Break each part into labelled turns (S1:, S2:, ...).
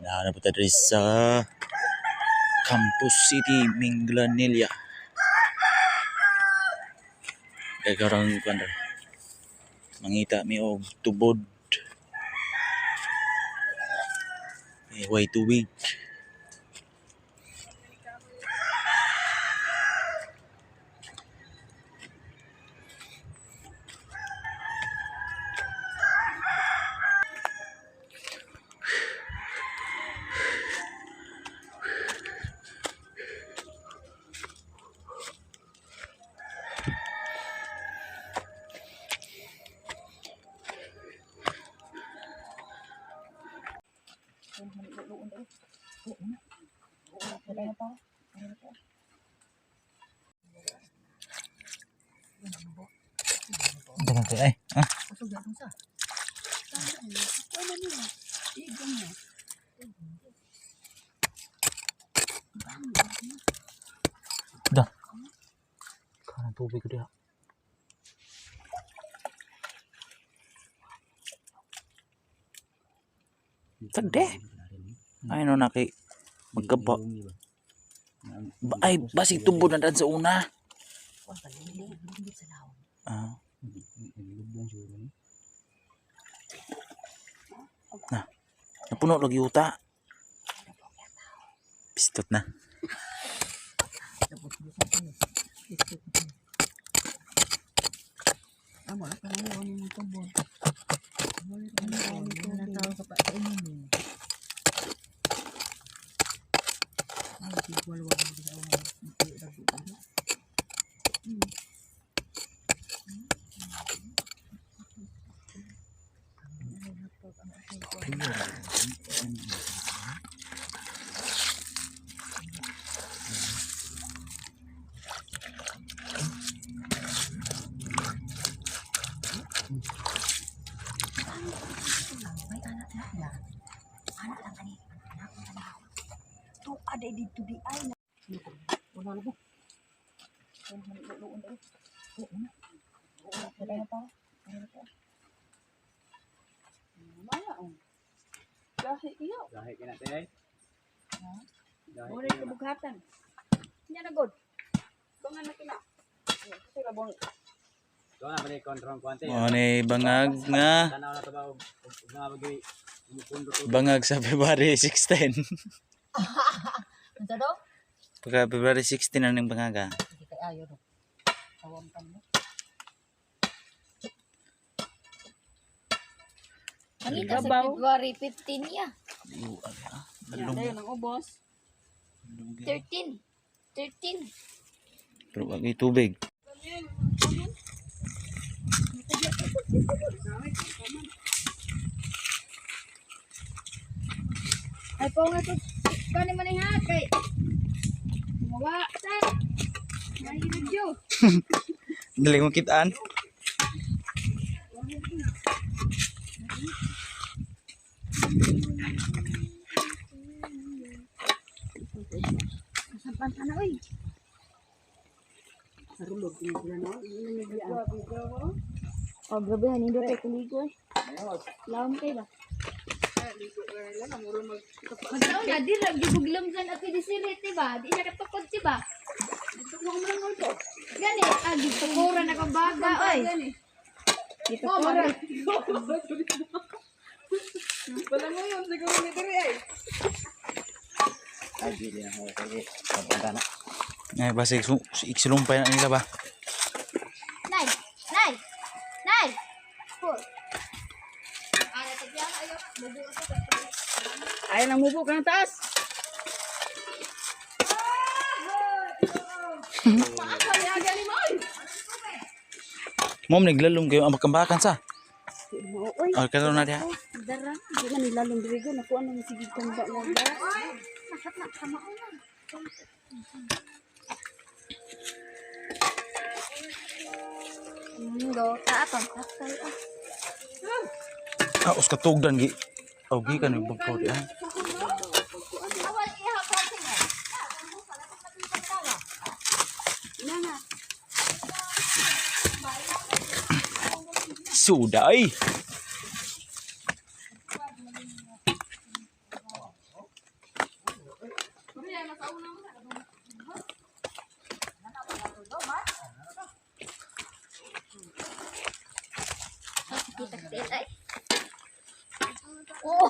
S1: Naa na po ta diri sa Campus City, Minglanilla. Kay karon kuan ra, mangita mi og tubod. Eh, way tubig. Dagan kay ay. Ah. Dah. Kanang tubig ko diha. Tagde. Ay no na kay magkaba. Ay basig tubo na daan sa una. Ah. Na. Napuno lagi uta. Pistot na.
S2: Amo na pangayaw ni mong tumbon. Ano tao ka pa sa inyo ni? Ay, sigwalwal mo sa una. Hindi rago. May anak na ya. Anak lang kani. Anak lang kani. Tu ada dito di ay na. Wala na ko.
S3: Gahi ka na te. Gahi.
S4: Mura yung kabughatan. Nya na god. Kung ano kina. Sila bong
S3: Ito na balik kontrol kuante.
S1: Mo ni bangag nga
S3: Tanaw na to ba og og mga bagay umupundo to.
S1: bangag sa February 16.
S2: Unsa daw?
S1: Pagka February 16 na ning bangag ah.
S2: Hindi kay ayo do. Tawam pa mo.
S5: Mangita sa February 15 niya.
S1: Balong.
S4: dayon ang ubos.
S5: 13. 13.
S1: Pero wag may tubig.
S5: Ay po nga to. Kani man ha kay. Mawa ta. May video.
S1: Dali mo kitaan.
S5: Sampan ka na oy. Oh, grabe hanin do kay kuligo eh. Lawom kay ba? Magkaon na di ra gibuglam san at di sirit di ba? Di siya katukod di ba? Gani, ah, gitukuran ako baga oy. Gitukuran.
S4: Wala mo yun siguro ni diri ay.
S3: Ay dili na ko kay pagpunta na.
S1: Ay basig iksilumpay na nila ba.
S5: Nay, nay, nay. Four.
S4: Ay nang mubo ka ng taas. Maasa ni aga ni mo oy.
S1: Mom naglalong kayo ang makambakan sa.
S4: Oy,
S1: Ay karon na diha.
S4: dara. Di man nilalong diri go nakuha nang sige kang ba nga ba.
S5: Go, taapang sakay ah.
S1: Ah, us katugdan gi. Aw gi kan bugkaw diha.
S5: Awal iha pa singa.
S1: Suday.
S5: Kita kita ay. Oh,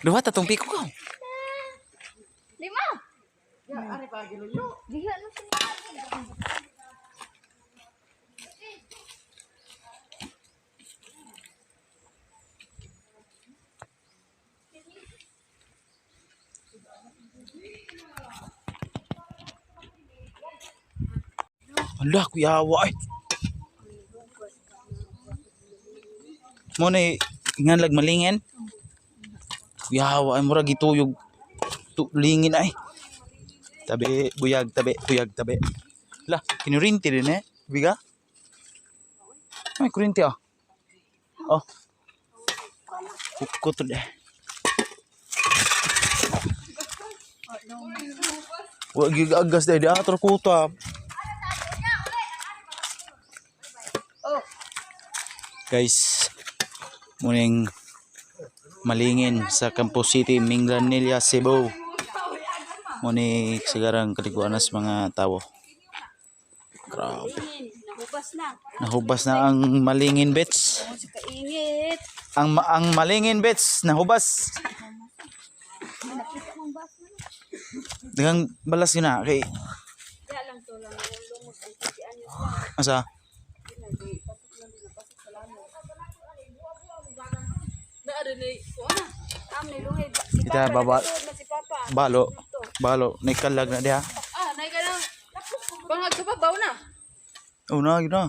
S1: Duha ta tong piko ko.
S5: lima. Ya, ari pa giluyo. Diha no siya.
S1: Ala, kuyawa ay. Mo na nganlag malingin. Kuyawa ay, murag gituyog tu, lingin ay. Tabi, buyag, tabi, buyag, tabi. La, kinurinti din eh. Biga? Ay, kurinti ah. Oh. Kukot eh. Wa gyud agas dai di atro kuta. Guys, muning malingin sa Campos City, Minglanilla, Cebu. Muni sigarang kaliguanas mga tao. Grabe.
S4: Nahubas na.
S1: Nahubas na ang malingin bits.
S4: Sa kaingit.
S1: Ang malingin bits nahubas. Daghang balas yun na kay
S4: Kaya lang to lang lumos ang 20 anyos lang.
S1: asa.
S4: Naari ni kuha na. Am ni lungay si
S1: Kita
S4: Papa.
S1: baba
S4: Nagtuod na si Papa.
S1: balo balo nikalag na diha.
S5: Ah, nay ka lang. Bangag sa babaw na.
S1: Oh na yun na.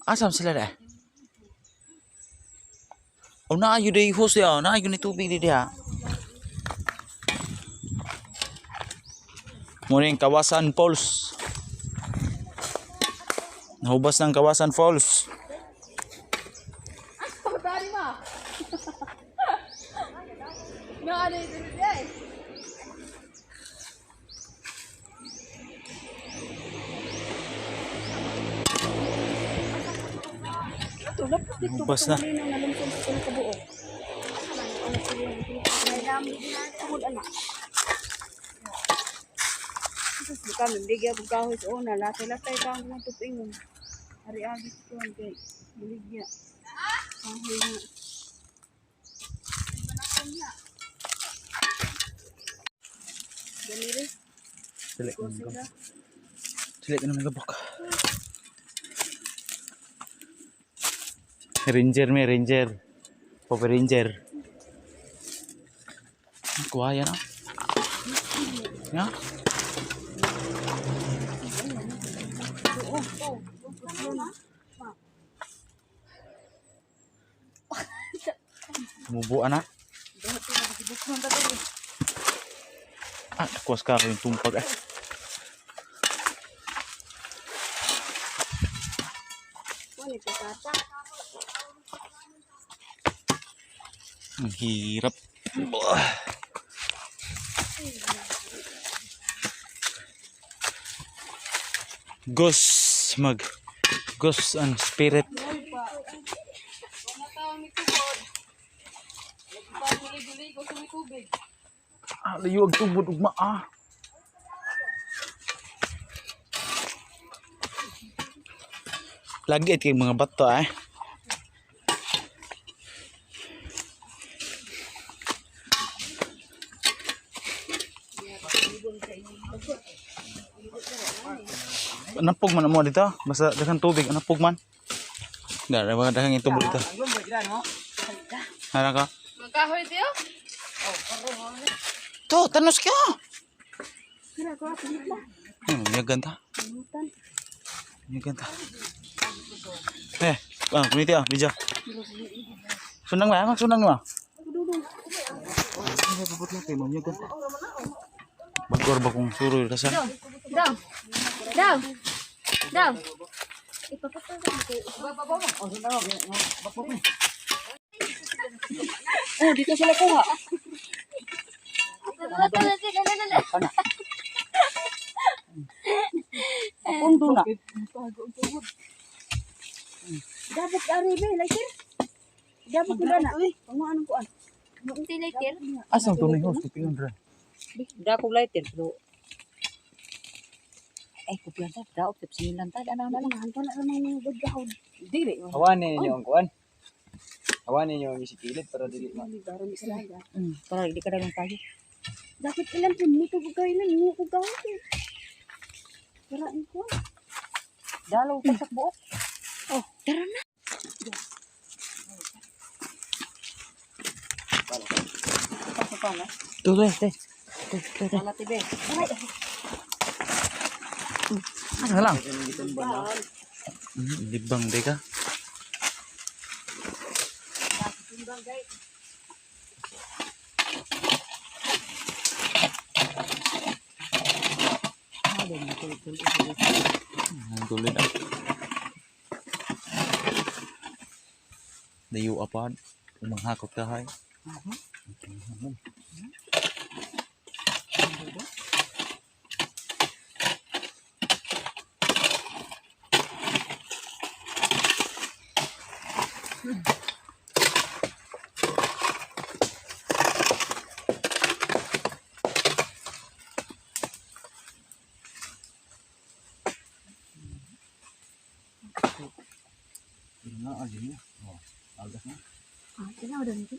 S1: Asam sila dah? Oh na ayo day hose ya, na ayo ni tubig di diha. Muning Kawasan Falls. Nahubas ng Kawasan Falls.
S5: Pagdari ma. Naari diri ay.
S1: Nahubas na.
S4: Nang nalumsong sa tulog kabuok. Tungod anak. Jesus, buka miligya kung kahoy sa una. Latay-latay ka ang mga tupingon. Ari-agi sa tuwan kay miligya. Kahoy na. Ganiri,
S1: Dili ko
S4: sila.
S1: Dili ko na magabok. Ranger me, Ranger. Power Ranger. Kuha yan ah. Ya. Tumubo na. Ah, kuwas ka yung tumpag eh.
S4: Wala patata.
S1: Ang hirap. Buah. Ghost mag ghost and spirit.
S5: Wala tawang ni tubod. Lagi pa ligo-ligo sa may tubig.
S1: Ah, layo ang tubod ugma ah. Lagi at kay mga bato eh. Anapog man mo dito. Basta daghang tubig, anapog man. Dara ba daghang tubig dito. Hara ka.
S5: Magkahoy tiyo.
S1: To, tanos ka. May ganta. May ganta. Eh, ah, kuniti ah, bija. Sunang ba? Magsunang ba? Bagor ba kung suroy ka sa?
S5: Daw. Daw. Daw.
S4: Oh, dito sila kuha. Pundo na. Dabok ari be, like sir. Dabok ko na. Panguan ko an.
S5: lighter?
S1: Asang tunay host kupiyon ra.
S2: Dako lighter pero ay kupiyan ta daop sa singilan ta ana na lang.
S4: Hanto na lang mga good gahod.
S2: Dili.
S3: Hawanin ninyo ang kuan. Hawanin ninyo ang isikilid para dili ma.
S4: Baron sila.
S2: Para di ka dalang tayo.
S4: Dapat ilan po mo to ilan mo ko gahod. Para ko.
S2: Dalaw ka sa buok.
S4: Oh, tara na.
S1: Tuloy, te.
S2: Wala tibe.
S1: Asa na lang? Libang de ka. Ang tuloy na. Dayo apad. Umanghakot ka hay. Nga, alin niya. Oh, agas na.
S4: Ah, tinaw daw nito.